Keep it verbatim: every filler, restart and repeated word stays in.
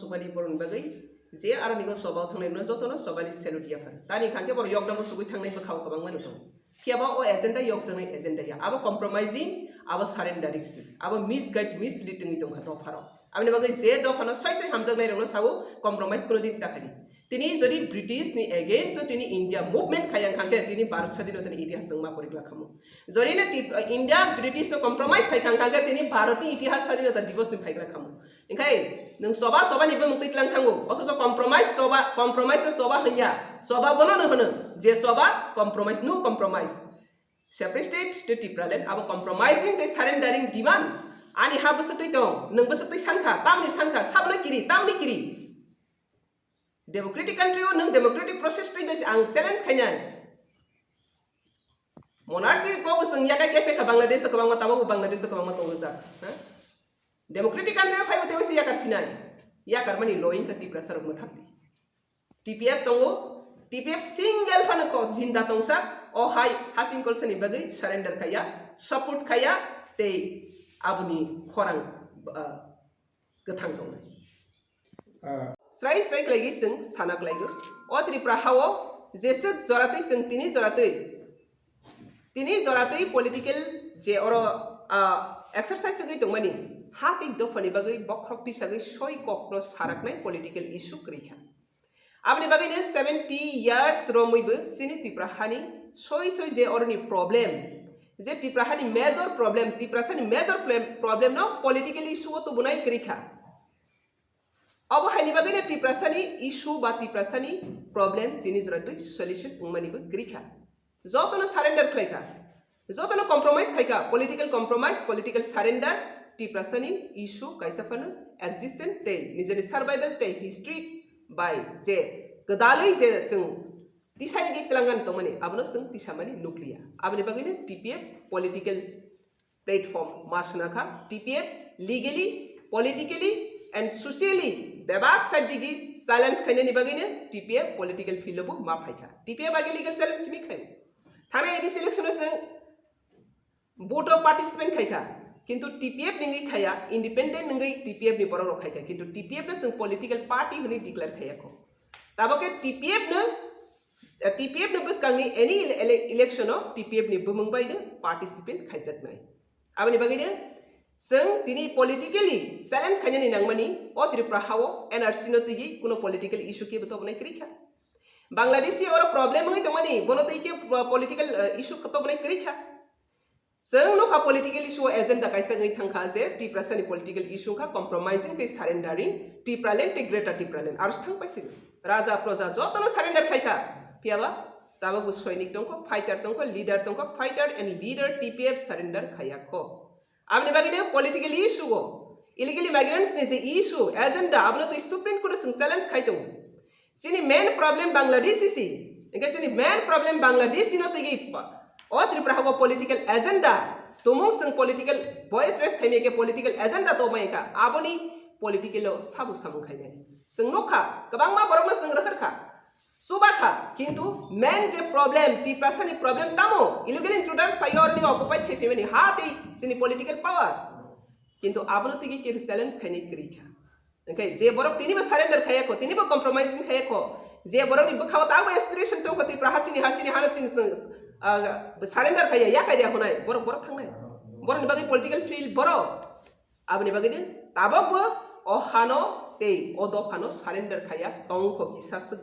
Subani borokni bagwi je aro nigo soba o thangnai rokno jotono sobani salute yaphar. Tani hwnkhe borok yokdamo sugwi thangnai bwkha o kwbangma no tongo. Phiya ba o agenda yokjaknai agenda ya. Abo compromising, abo surrendering se. Abo misguide, mislead wngwi tongkha dopharo. Aboni bagwi je dophano soi soi hamjaknai rokno sao compromise kuno din ta khadi. Tini jodi British ni against o tini India movement khayang hwnkhe tini Bharat sadinota ni itihas wngma porik lakhamu. Jodi na tip-, India British no compromise khai khang hwnkhe tini Bharat ni itihas sadinota divos ni phaikla khamu. Hingkhai nwng soba soba ni bumung twi tlang thango, othocho compromise soba, compromise no soba hwnya, soba bono no hwno je soba compromise, no compromise. Separate state tei Tipraland abo compromising tei surrendering demand. Ani ha bwswk twi tong, nwng bwswk twi sankha, tamni sankha, sabno kiri, tamni kiri. Democratic country o nwng democratic process twi bai ang challenge khainai. Monarchy ko bo chwng yakai khe phekha Bangladesh o kwbangma, tabuk bo Bangladesh o kwbangma tongjak. Ha? Democratic country o phaibo tei waisa yakar phinai. Yakar mani lo wngkha Tiprasa rok mwthangdi. T P F tongo, T P F single phano ko jinda tongsa, o hai Hasing Kolsani bagwi surrender khaiya, support khaiya, tei aboni khorang, ah, kwthang tongnai. Ah. Srai srai khlaigwi chwng sana khlaigo. O Tripura hao jeswk joratwi chwng tini joratwi, tini joratwi political je oro, ah, exercise wngwi tongmani, ha tei dophani bagwi bokhorok tisagwi soi kokno saraknai political issue kwrwi kha. Aboni bagwino seventy years romwibo chini Tripura hani soi soi je oroni problem, je Tripura hani major problem, Tiprasani major problem, problem no political issue o tubunai kwrwi kha. Obo haini bagwino Tiprasani issue ba Tiprasani problem tini jora twi solution wngmanibo kwrwi kha. Jotono surrender khlai kha, jotono compromise khai kha, political compromise, political surrender, Tiprasani issue kaisa phano existent tei nijeni survival tei history bai je kwdalwi je chwng tisani ge twlangani tongmani, abono chwng tisamani nukliya. Aboni bagwino T P F political platform ma swnakha, T P F legally, politically and socially bebak side digi challenge khainani bagwino T P F political field o bo ma phaikha. T P F age legal challenge simi khai. Thangnai A D C election o chwng vote o participant khaikha, kintu T P F ningwi khaya, independent ningwi T P F ni borok rok khaikha, kintu T P F no chwng political party hwnwi declare khaya kho. Tabok khe T P F no, T P F no bwskangni any ele-, ele-, election o T P F ni bumung bai no participant khaijaknai. Aboni bagwi no chwng tini politically challenge khainani nangmani, o Tripura hao N R C no tigi kuno political issue kebo tobonai kwrwi kha. Bangladeshi oro problem wngwi tongmani, bono twi khe political, eh, issue tobonai kwrwi kha. Chwng nukha political issue o agenda kaisa wngwi thangkha je Tiprasani political issue wngkha compromising tei surrendering, Tipraland tei Greater Tipraland. Aro se thang paising raja proja jotono surrender khaikha. Phiyaba tabukbo soinik tongkho, fighter tongkho, leader tongkho, fighter and leader T P F surrender khayakho. Aboni bagwino political issue o illegal immigrants ni je issue, agenda, abono twi Supreme Court o chwng challenge khai tongo. Chini main problem Bangladeshi si. Hingke chini main problem Bangladeshi no tigi pa-, o Tripura hago political agenda. Tumung chwng political voice raise khaimya khe political agenda tongmai kha. Aboni political o sabuk samung khaimani. Chwng nukha, kwbangma borokno chwng rwkhwrkha. Chubakha, kintu main je problem, Tiprasani problem tamo? Illegal intruders phai oroni occupied khai phaimani ha tei chini political power. Kintu abono tigi kebo challenge khainai kwrwi kha. Hingke je borok tinibo surrender khayakho, tinibo compromising khayakho, je borokni bwkhao tabo aspiration tongkho, Tripura hasini, hasini hano chini chwng, ah, surrender khaya, yakai ya hwnai, borok, borok thangnai. Borokni bagwi political field borok. Aboni bagwi din tabokbo o hano tei o dophano surrender khaya tongkho kisa swk.